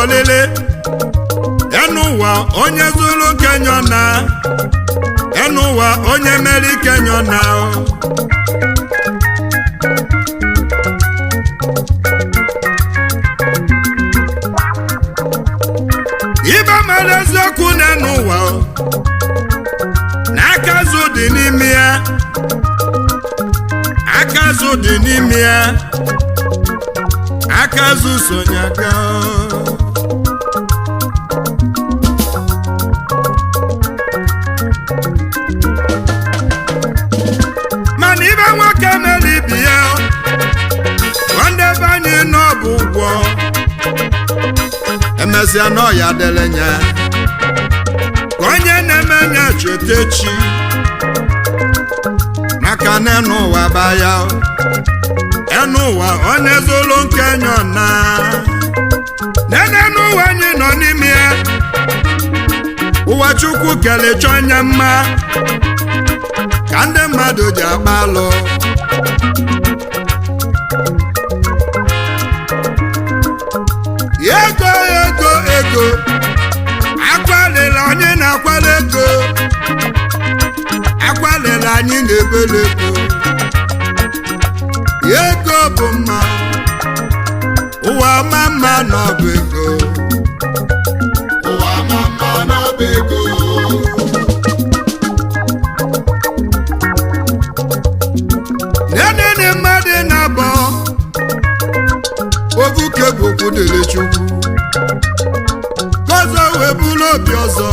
olile. Enu ụwa, onye zuru kenyọ na enu ụwa, onye meri kenyọ na. Ibe mara eziokwu na enu ụwa, na aka azụ dị n'ime ya, aka azụ dị n'ime ya, aka azụ sonye aka. Mana ibe nwoke mere ibi ya, nwanne be anyị nọ bụ ụgwọ emesịa n'ọya dịrị nya ka onye na-eme nya cheta echi, maka na enu ụwa baya, enu ụwa onye zụlụ nke nyọ na nenenu ụwa anyị nọ n'ime ya. Ụwa Chukwu kelechọ anya mma ka ndị mmadụ ji akpa alụ. Ego, ego, ego, akwalila anyị na-akwala ego, akwalila anyị na-ebele ego. Ego bụ mma, ụwa ma mma n'ọbụ ego. Ụwa ma mma n'ọba ego. Nenene mmadụ na-abọ obuke bụ okwu dịrị Chukwu gọzọ wee bụrụ obi ọzọ,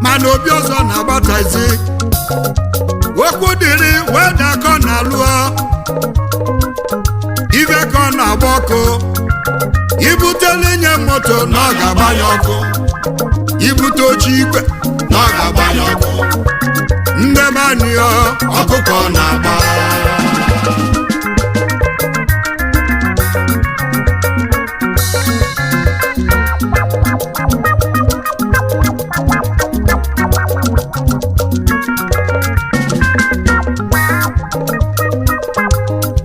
mana obi ọzọ na-agbatazi okwu dịrị wee dakọ na lụọ ibe ka ọ na-agba ọkụ. Ibutele nye moto na ọ ga-agbanye ọkụ, ibute oche igwe na ọ ga-agbanye ọkụ. Ndị manio ọkụkọ na-agba.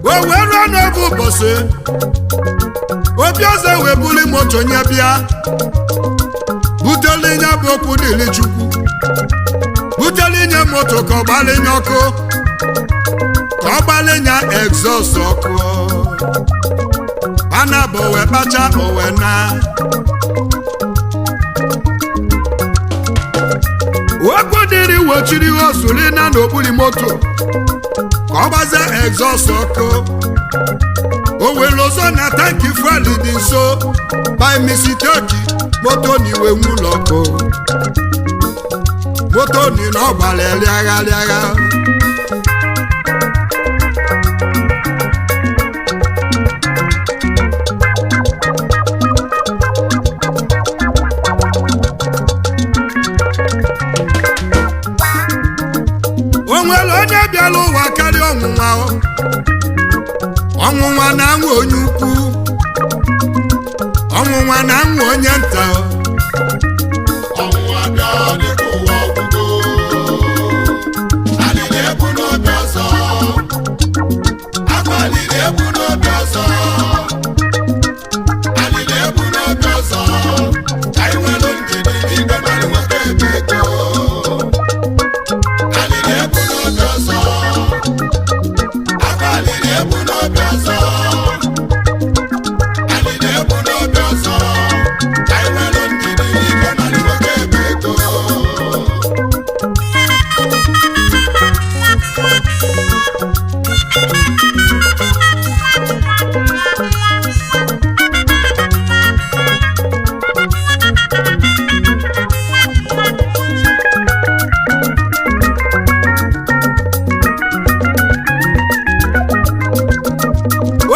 O wee ruo n'oge ụbọchị obi ọzọ wee buli moto nye bịa butele nye bụ okwu dịrị Chukwu, butele nye moto ka ọ gbalinye ọkụ, ka ọ gbalinye egzọst ọkụ. Ana bụ wee kpacha owe na okwu dịrị wochiri osuri na n'okpuru moto ka ọ gbazie egzọst ọkụ. O were ọzọ na tanki fuel dị nso, by mistake moto na iwe nwụlọ ọkụ, moto ni na ọ gbara rịagha rịagha. O nwere onye bịara ụwa karịa ọnwụnwa o? Ọnwụnwa na-anwụ onye ukwu, ọnwụnwa na-anwụ onye nta o. Ọnwụnwa bịa dịka ụwa ọgwụgwụ. Anyị na-ebu n'obi ọzọ. Akwa anyị na-ebu n'obi ọzọ. Anyị na-ebu n'obi ọzọ. Ka anyị nwere ndidi igwe mmadụ nwoke ebe ego. Anyị na-ebu n'obi ọzọ. Akwa anyị na-ebu n'obi ọzọ. Anyị na-ebu n'obi ọzọ. Ka anyị nwere ndidi igwe mmadụ nwoke ebe ego.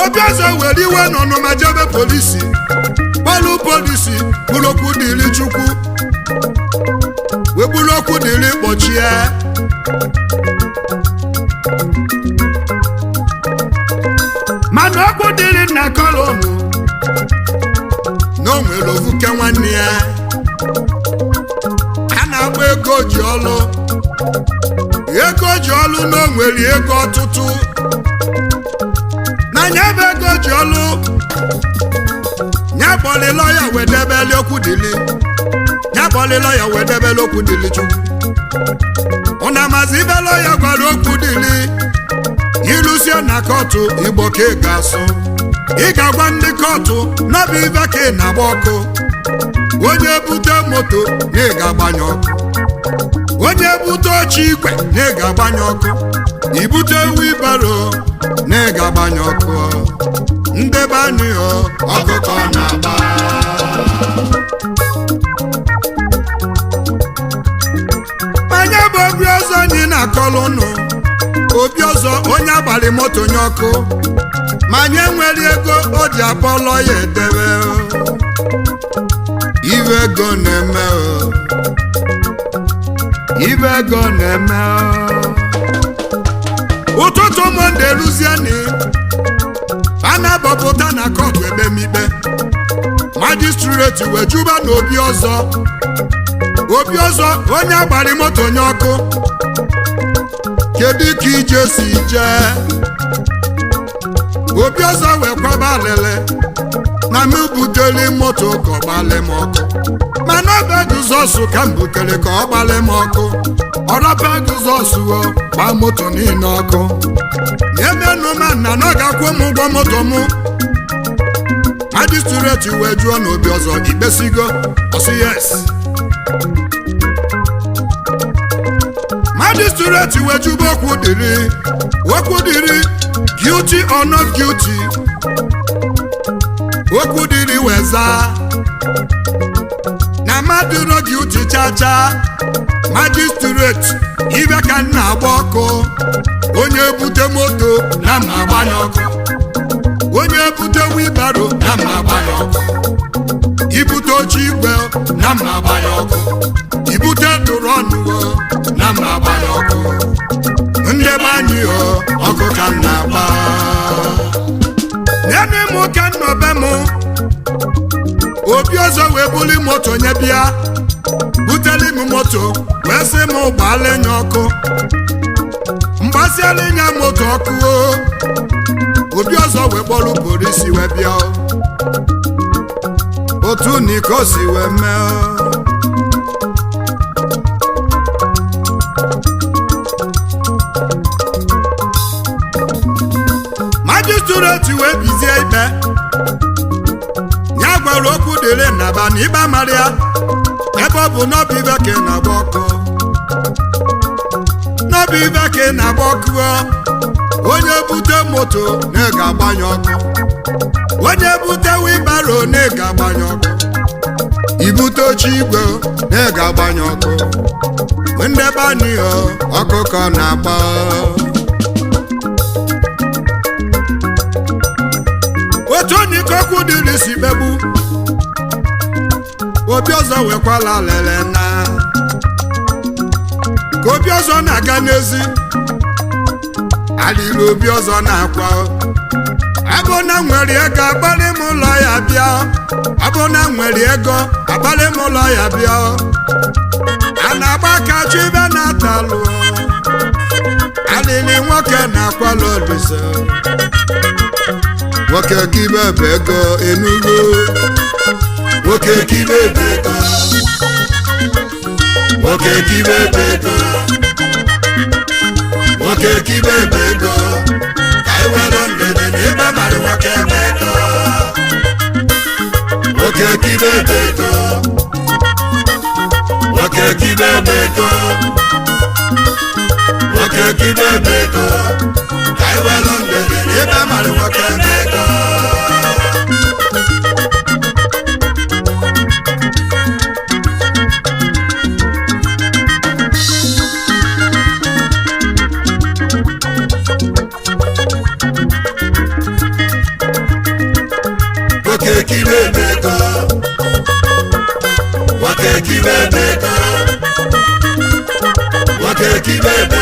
Obi ọzọ were iwe n'ọnụma jebe polisi, kpọlụ polisi bụrụ okwu dịrị Chukwu wee bụrụ okwu dịrị kpọchie. Mana okwu dịrị nna kọlọnụ na o nwere ovuke nwanne ya a na-agba ego ji ọlụ, ego ji ọlụ na o nwere ego ọtụtụ na nya bụ ego ji ọlụ nya. Ya kpọlị lọya wee debeli okwu dili, ya kpọlị lọya wee debeli okwu dili Chukwu. Ụna mazi ibe lọya gwara okwu dili ilusie na kọtụ Igbo ka ị ga-asụ. Ị ga-agwa ndị kọtụ n'ọbụ ibe ka ị na-agba ọkụ. Onye bute moto na ị ga-agbanye ọkụ, onye bute oche igwe na ị ga-agbanye ọkụ, ibute wibaro na ị ga-agbanye ọkụ. Ndebe anyị ọkụkọ na-agba. Anya bụ obi ọzọ anyị na-akọlụ ụnụ, obi ọzọ onye agbalị moto nye ọkụ, ma anyị enwere ego o ji akpọlọ ya edebe. Ibe ego na-eme o, ibe ego na-eme o. Ụtụtụ Mọnde ruzieni, a na-abọpụta na kọtụ ekpemikpe. Majistreti wee juba na obi ọzọ, obi ọzọ onye agbalị moto nye ọkụ, kedu ka ije si jee? Obi ọzọ wee kwaba alịlị na m butere moto ka ọ gbalị m ọkụ, mana ọba Jizọs ka m butere ka ọ gbalị m ọkụ. Ọrọba Jizọs o gbaa moto niile ọkụ. Emenụ ma nna na ọ ga-akwụ m ụgwọ moto mụ. Majistreti wee jụọ na obi ọzọ ikpesigo? Ọsị yes. Majistreti wee jụba okwu dịrị, okwu dịrị, guilty or not guilty? Okwu dịrị wee zaa na mmadụ no guilty chacha. Majistreti, ibe ka m na-agba ọkụ, onye bute moto na m agbanye ọkụ, onye bute wibaro na m agbanye ọkụ, ibute oche igwe na m agbanye ọkụ, ibute dụrọnụ na m agbanye ọkụ. Ndebe anyị ọkụ ka m na-agba. Nene m ka m nọbe m, obi ọzọ wee buli moto nye bịa buteli m moto wee sị m gbaala nya ọkụ. Mgbasiala nya moto ọkụ o, obi ọzọ wee kpọrọ polisi wee bịa o. Otu niko si wee mee o. Majistreti wee bizie ikpe ya gwara okwu dịrị nnaba na ikpe mara ya, ebe ọ bụ n'ọbụ ibe ka ị na-agba ọkụ, n'ọbụ ibe ka ị na-agba ọkụ o. Onye bute moto na ị ga-agbanye ọkụ, onye bute wibaro na ị ga-agbanye ọkụ, ibute oche igwe na ị ga-agbanye ọkụ. Ndebe anyị ọkụkọ na-agba. Otu onye dịrị si kpegbu obi ọzọ wekwala lele na ka obi ọzọ na-aga n'ezi alịrị obi ọzọ na-akwa. Abụ na nwere ego akpalị m ụlọ ya bịa, abụ na nwere ego akpalị m ụlọ ya bịa. A na-agba aka chụ ibe na-atalụ alịrị nwoke na-akwala olise. Nwoke kibe bụ ego enugo, Nwoke kibe bụ ego, nwoke kibe bụ ego, nwoke kibe bụ ego, ka anyị were ndidi na ibe mara nwoke bụ ego. Nwoke kibe bụ ego, nwoke kibe bụ ego, nwoke kibe bụ ego, ka anyị were ndidi na ibe mara nwoke bụ ego. Nwoke kibe bụ ego, nwoke kibe bụ ego, nwoke kibe bụ